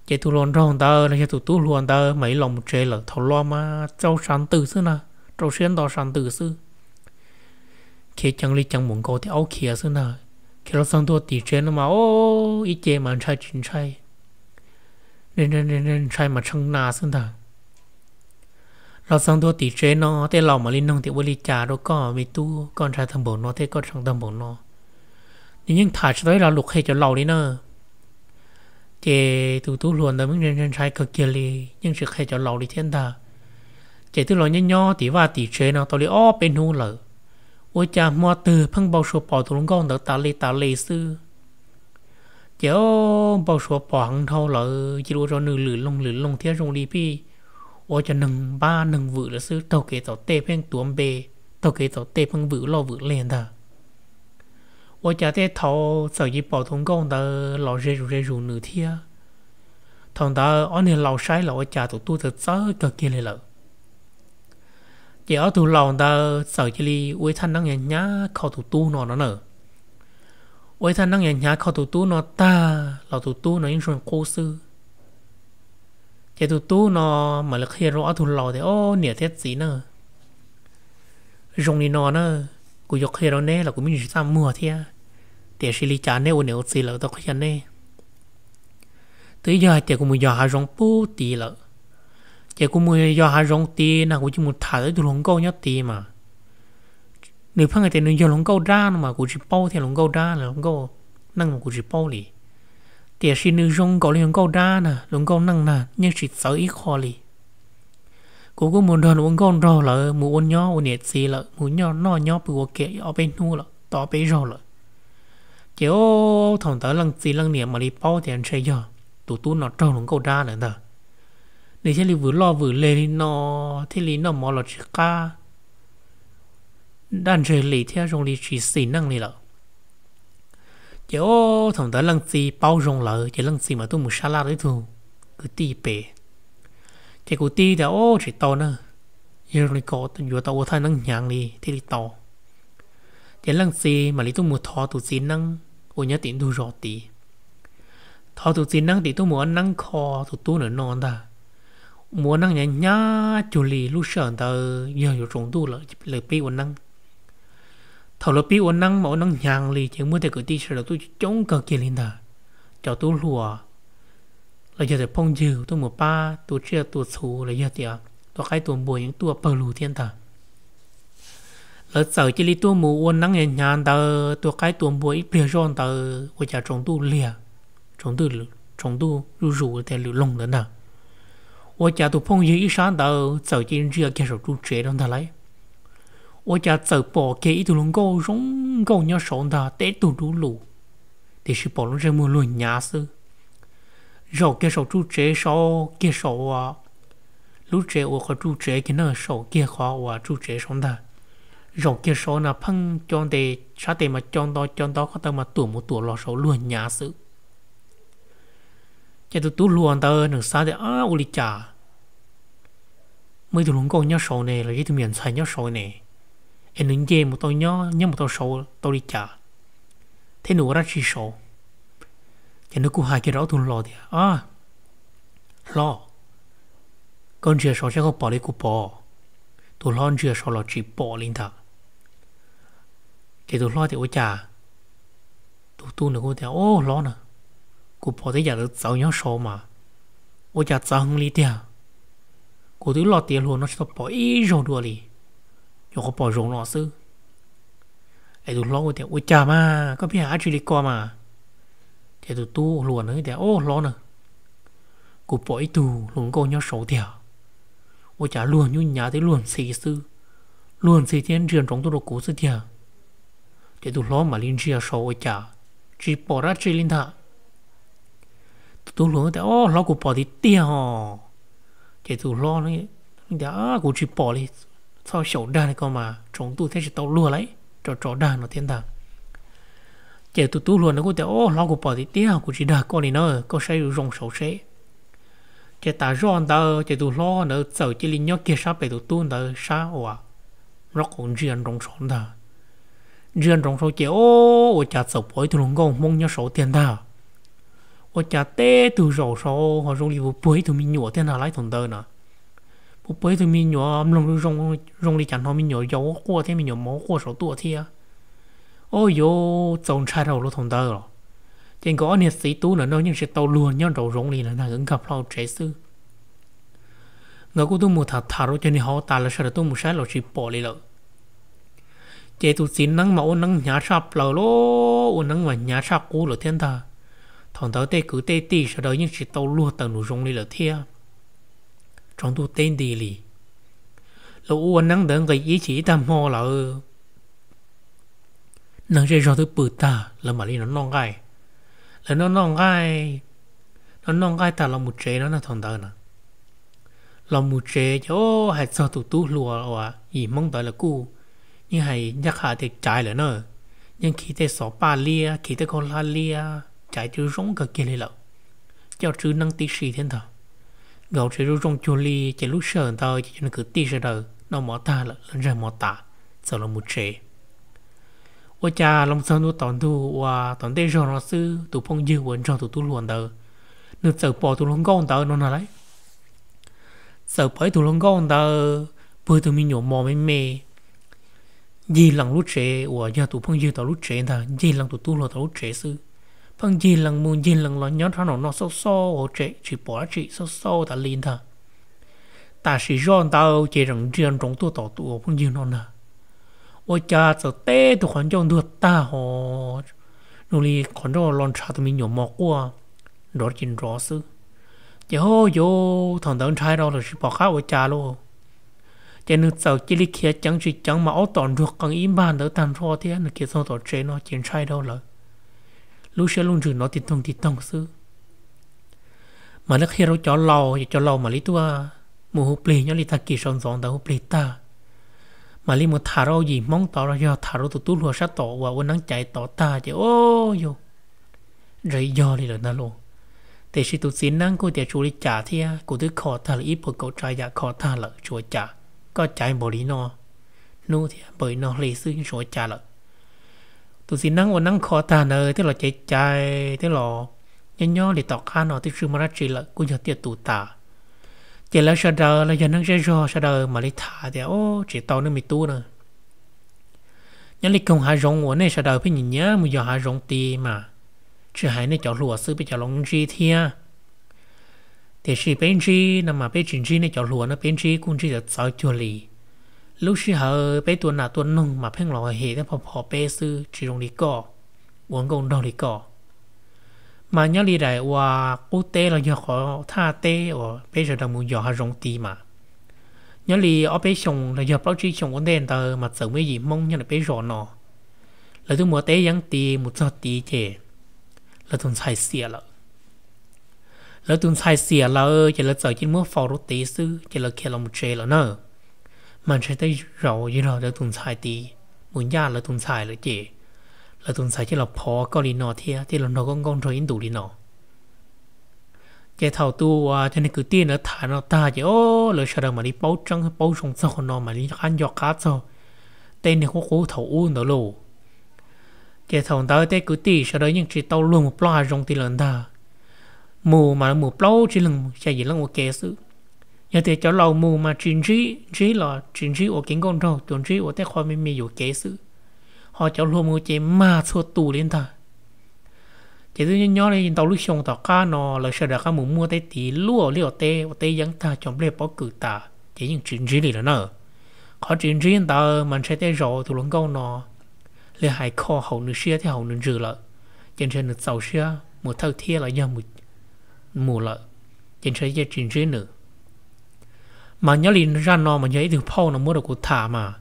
Ces tus hluas nraug ntawd los yog tus tub hluas ntawd mam li los mus tsev lawm. Thaum los mas rau sab ntws xwb na, rau siab nto sab ntws xwb. Khiav ceev li ceev mus nkaus tej aub khiav xwb ntag. Khiav los txog ntua tim tsev no mas o, ib ce mas ntshai tsis ntshai, ntshai mas tshee na xwb ntag. Los txog ntua tim tsev no tej laus mam li nug tias, ua li cas rau koj me tub, koj ntshai tag npaum no thiab koj tshee tag npaum no? Nws yeej tham tsis tau ib lo lus qhia cov laus li na. Ces tus tub hluas ntawd yeej ntshai kawg kiag li, yeej tsis qhia cov laus li thiab ntag. Ces twb los nyob nyob tim vaj tim tsev no tau li ob peb hnub lawm, ua cas hmo twg pheej npau suav pom tus hluas nkauj ntawd tas li tas li xwb. Ces o, npau suav pom heev dhau lawm, cia li ua rau nws lwm loo lwm loo thiab zoo li pheej ua cov neeg npab neeg vwm lawm xwb, taug kev tom tej pheej tuav npe, taug kev tom tej pheej vwm loj vwm leg ntag. Ua cas tej thaum txawm cia li pom tus nkauj ntawd los ze zus ze zus nws thiab. Thaum ntawd ob niag laus saib los ua cas tus tub txawv txawv kawg kiag li lawm. Ces ob tug laus ntawd txawm cia li ua ib thaj neeb hnyav hnyav kho tus tub no no na. Ua ib thaj neeb hnyav hnyav kho tus tub no tag los tus tub no yeej zoo qub xwb. Ces tus tub no mam li qhia rau ob tug laus tias, o, niam thiab txiv na, zoo li no na, kuv yuav qhia rau neb los kuv me ntsis txaj muag thiab, tiam sis li cas neb ua niam ua txiv lawm tau qhia neb. Twb yog hais tias kuv mus yos hav zoov pub tid lawm, ces kuv mus yos hav zoov tid no kuv cia li mus tham tau ib tug hluas nkauj nyob tid mas. Nws pheej hais tias nws yog hluas nkauj dab no mas kuv tsis paub thiab, hluas nkauj dab los hluas nkauj neej mas kuv tsis paub li. Tiam sis nws zoo nkaus li hluas nkauj dab na, hluas nkauj neej na yeej tsis txawv ib qho li. Kuv kuj mus nrog nws ua nkauj nraug lawm, mus ua nyob ua niam txiv lawm, mus nyob noj nyob pw ua ke ob peb hnub lawm, tau ob peb zaug lawm. Ces o, thaum ntawd leej txiv leej niam mam li paub tias ntshe yog tus tub no raug hluas nkauj dab lawm ntag. Nws thiaj li vwm loj vwm leg li no, thiaj li noj mov los tsis qab, daj ntseg li thiab zoo li tsis xis neej li lawm. Ces o, thaum ntawd leej txiv paub zoo lawm ces leej txiv mam tuaj mus sab laj rau ib tug kwv tij pem. Ces kwv tij tias, o, tsis tau na, yog li ko yuav tau ua thaj neeb hnyav li thiaj li tau. Ces leej txiv mam li tuaj mus thov tus txiv neeb uas nyob tim ntug zos tid. Thov tus txiv neeb tim tuaj mus ua neeb kho tus tub ntawm no ntag. Mus ua neeb hnyav hnyav cuag li lub sij hawm ntawd yog yuav tsaus ntuj lawm lawv pib ua neeb. Thaum lawv pib ua neeb mas ua neeb hnyav li ces muaj tej kwv tij sawv daws tuaj coob kawg kiag li ntag. Cov tub hluas los yog tias phooj ywg tuaj mus pab tua tsiaj tua txhu los yog tias tua qaib tua npua yeej tuaj pawg lug thiab ntag. Lawv txawm cia li tuaj mus ua neeb hnyav hnyav ntawd, tua qaib tua npua ib pliag zoj ntawd ua cas tsaus ntuj liag, tsaus ntuj, tsaus ntuj zuj zus tias lwm loog ntawd ntag. Ua cas tus phooj ywg ib sab ntawd txawm cia li ntsia kiag saum ru tsev rau ntag lauj. Ua cas txawm pom kiag ib tug hluas nkauj zoo nkauj nyob saud ntag, teb tug dub lug, tiam sis pom lub ntsej muag luag hnyav xwb. Zaum kiag saum ru tsev saud kiag saud uas, lub tsev uas qhov ru tsev kiag na, saum kiag qhov uas ru tsev saud ntag. Zaum kiag saud na pheej co ntes sab tes mas co nto co nto, ko taw mas tuam mus tuam los saud luag hnyav xwb. Ces tus tub hluas ntawd nws xav tias, ab, ua li cas muaj ib tug hluas nkauj nyob saud ne los yog ib tug me nyuam ntxhais nyob saud ne, es nws nce mus tau nyob, nyob mus tau saud tau li cas, thiab nws ua dab tsi saud? Ces nws kuj hais kiag rau ob tug hluas tias, ab, hlob, koj ntsia saud saib koj pom li kuv pom. Tus hlob ntsia saud los tsis pom li ntag. Ces tus hlob tias, Ua cas? Tus tub nws kuj tias, Au hlob na, kuv pom tej yam txawv txawv nyob saud mas ua cas txawv heev li tiag. Kuv twb loj tiav hluas no tsis tau pom ib zaug dua li, nyuam qhuav pom zaum no xwb. Es tus hlob kuj tias, Ua cas mas koj pheej hais dab tsi li ko mas? Ces tus tub hluas nws tias, Au hlob na, kuv pom ib tug hluas nkauj nyob saud tiag, ua cas luag nyuj nyav twb luag ntxhi xwb, luag ntxhi thiab ntsia ntsoov tuaj rau kuv xwb tiag. Ces tus hlob mam li ntsia saud ua cas tsis pom dab tsi li ntag. Tus tub hluas tias, Au hlob, kuv pom tiag tiag os. Ces tus hlob tias, Kuv tsis pom li, txhob xyaum dag li ko mas tsaus ntuj thiab tsis tau luag lawm, tso tso dag no thiab ntag. Ces tus tub hluas nws kuj tias, Au hlob, kuv pom tiag tiag, kuv tsis dag koj li na, koj saib zoo zoo saud seb. Ces tas zoj ntawd ces tus hlob ntawd txawm cia li nyob kiag sab pem tus tub ntawd sab uas nraub qaum ntsia ntsoov saud ntag. Ntsia ntsoov saud ces, Au, ua cas txawm pom ib tug hluas nkauj Hmoob nyob saud tiag ntag. Ua cas teb tug zaum saud ho zoo li puag puag ib tug me nyuam tiag ntag lauj thaum ntawd na. Puag puag ib tug me nyuam mloog zoo zoo li cas hnov me nyuam yaus quaj thiab me nyuam mos quaj saud tuaj thiab. Au, yuav txaus ntshai rau luag thaum ntawd los. Ces nkawd ob niag txiv tub ntawm no yeej tsis tau luag nyob nraum zoov li lawm ntag, nkawd nkag plho tsev xwb. Nkawd kuj tuaj mus tham tham rau cov niag hauv tas lawv sawv daws tuaj mus saib los tsis pom li lawm. Ces tus txiv neeb mas ua neeb hnyav tshaj plaws lauj, ua neeb mas hnyav tshaj qub lawm thiab ntag. Thaum ntawd tej kwv tej tij sawv daws yeej tsis tau luag tawm nraum zoov li lawm thiab. Tsaus ntuj teb nti li, lawv ua neeb ntawd nqis ib chim ib tag hmo lawm, neeg zej zog twb pw tag lawv mam li los noj nqaij. Lawv noj noj nqaij, noj noj nqaij tag los mus tsev no na thaum ntawd na. Los mus tsev ces hais txog tus tub hluas uas yim Hmoob ntawd lawv kuj yeej hais ncaj qha tias caiv lawm na, yeej khi tej xov paj liab, khi tej khaub hlab liab, caiv cov zoo kawg kiag li lawm, coj tswb neeb tib si thiab ntag. Nkawd tsev zoo zoo cuag li ces lub sij hawm ntawd ces cov neeg kwv tij sawv daws noj mov tag lawm los ntsag mov tas, txawm los mus tsev. Ua cas los txog ntua tom ntug uas tom ntej zog no xwb, tus phooj ywg uas nrog tus tub hluas ntawd, nws txawm pom tus hluas nkauj ntawd no na lauj. Txawm pom ib tug hluas nkauj ntawd puag tus me nyuam mos me me ncig lees lub tsev uas yog tus phooj ywg tom lub tsev ntag, ncig lees tus tub hluas tom lub tsev xwb. Pheej ncig lees mus ncig lees los nyob rau nraum no xauj xauj hauv tsev tsis pom dab tsi, xauj xauj tas li ntag. Tam sim zoj ntawd ces zeem ntsia ntsoov tuaj tom tus phooj ywg no ntag. Ua cas txawm teb tus qhov ncauj ntuag tag ho zoo li qhov ncauj los ntshav tus me nyuam mos quaj nrov ces nrov xwb. Ces ho yuav thaum ntawd ntshai rau lawm tsis pom qab ua cas lauj. Ces nws txawm cia li khiav ceev tsis ceev mas ob tom nruag qees ib npag ntawd tag nrho thiab nws khiav txog tom tsev no ces ntshai rau lawm. Lub siab lub ntsws hnov tig toog tig toog xwb. Mam li qhia rau cov laus ces cov laus mam li tuaj mus hu plig nyob li tag kis sawv ntxov ntawd hu plig tag, mam li mus tham rau yim Hmoob tod los yog tham rau tus tub hluas sab tom uas ua neeb caiv tod tag ces o, yus ntshe yog li lawm ntag lauj. Tiam sis tus txiv neeb kuj tias tsis ua li cas thiab, kuv twb kho tag lawm ib puas kaum tsav yam kho tag lawm tsis ua cas, koj caiv npaum li no hnub thiab npaum li no hli xwb yeej tsis ua cas lawm. Tus txiv neeb ua neeb kho tag ntawd twb los cev cai twb los nyob nyob li tom qab no twb tsis muaj dab tsi lawm kuj yog tiaj tus tas. Ces lawv sawv daws los yog neeg zej zog sawv daws mam li tham tias o, tsis tau nej me tub na, nyob li koog hav zoov uas nej sawv daws pheej nyiam nyiam mus yos hav zoov tid mas, tsis hais nej cov hluas xwb peb cov laus ntsib thiab. Tiam sis peb ntsib no mas peb tsis ntsib nej cov hluas no, peb ntsib kuj ntsib txawv txawv cuag li. Lub sij hawm peb tua nas tua noog mas pheej los hem tej phov phov peb xwb tsis zoo li koj, ua nkauj nraug li koj. Mas nyob li daim uas qub teb los yog qhov thaj teb uas peb sawv daws mus yos hav zoov tid mas, nyob li ob peb xyoos los yog plaub tsib xyoos ua ntej ntawd mas txawm muaj ib yim Hmoob nyob ntawm peb zos no, lawv twb mus teb yeeb tid mus txog tid ces lawv tus ntxhais xiam lawm. Lawv tus ntxhais xiam lawm ces lawv txawm cia li muab faus rau tid xwb ces lawv khiav los mus tsev lawm na. Mas ntshai tej zaum yog lawv tus ntxhais tid mus ncaj lawv tus ntxhais lawm ces lawv tus ntxhais thiaj los phov koj li no thiab thiaj los nrog koj nkauj nraug ib ntus li no. Ces thaum tus uas cov neeg kwv tij ntawd tham no tag ces o, lawv sawv daws mam li paub tseeb paub zoo txog qhov no mam li qab nco qab txog tej niag qub qub thaum ub ntawd lauj. Ces thaum ntawd tej kwv tij sawv daws yeej tsis tau luag mus plob hav zoov tid lawm ntag. Mus mas mus plaub tsib leeg xya yim leej ua ke xwb. Yog tias cov laus mus mas tsis ntsib, ntsib los tsis ntsib ua kev nkauj nraug, tsuas ntsib ua tej qho me me yuam kev xwb. Ho cov hluas mus ces mag txhua tus li ntag. Ces twb nyob nyob li ntau lub xyoo tom qab no lawv sawv daws rov qab mus muaj teb tiv luaj li ua teb, ua teb yeeb tag, cov nplej pob kws tas ces yeej tsis ntsib li lawm na. Qhov tsis ntsib ntawd mas ntshe tej zaum tus hluas nkauj no li hais kho haum nws siab thiab haum nws ntsws lawm, ces ntshe nws txaus siab mus thawj thiab los yog mus lawm, ces ntshe yeej tsis ntsib nws. Mas nyob li zaj no mas yog ib tug phauj no muab rau kuv tham mas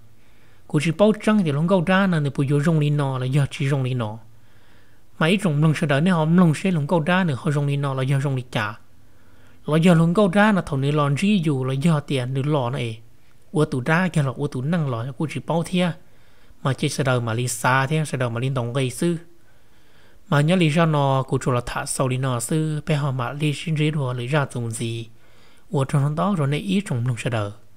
kuv tsis paub tseeb tias hluas nkauj dab no nws puas yuav zoo li no los yog tsis zoo li no. Mas ib tsoom mloog sawv daws nej ho mloog seb hluas nkauj dab nws ho zoo li no los yog zoo li cas, los yog hluas nkauj dab no thaum nws los ntsib yus los yog tias nws los no es ua tus dab kiag los ua tus neeg los kuj tsis paub thiab. Mas ces sawv daws mam li xav thiab sawv daws mam li ntaus nqi xwb. Mas nyob li zaj no kuv tsuas los tham xaus li no xwb, peb ho mam li sib ntsib dua lwm zaj txuas ntxiv. Ua tsaug ntau rau nej ib tsoom mloog sawv daws.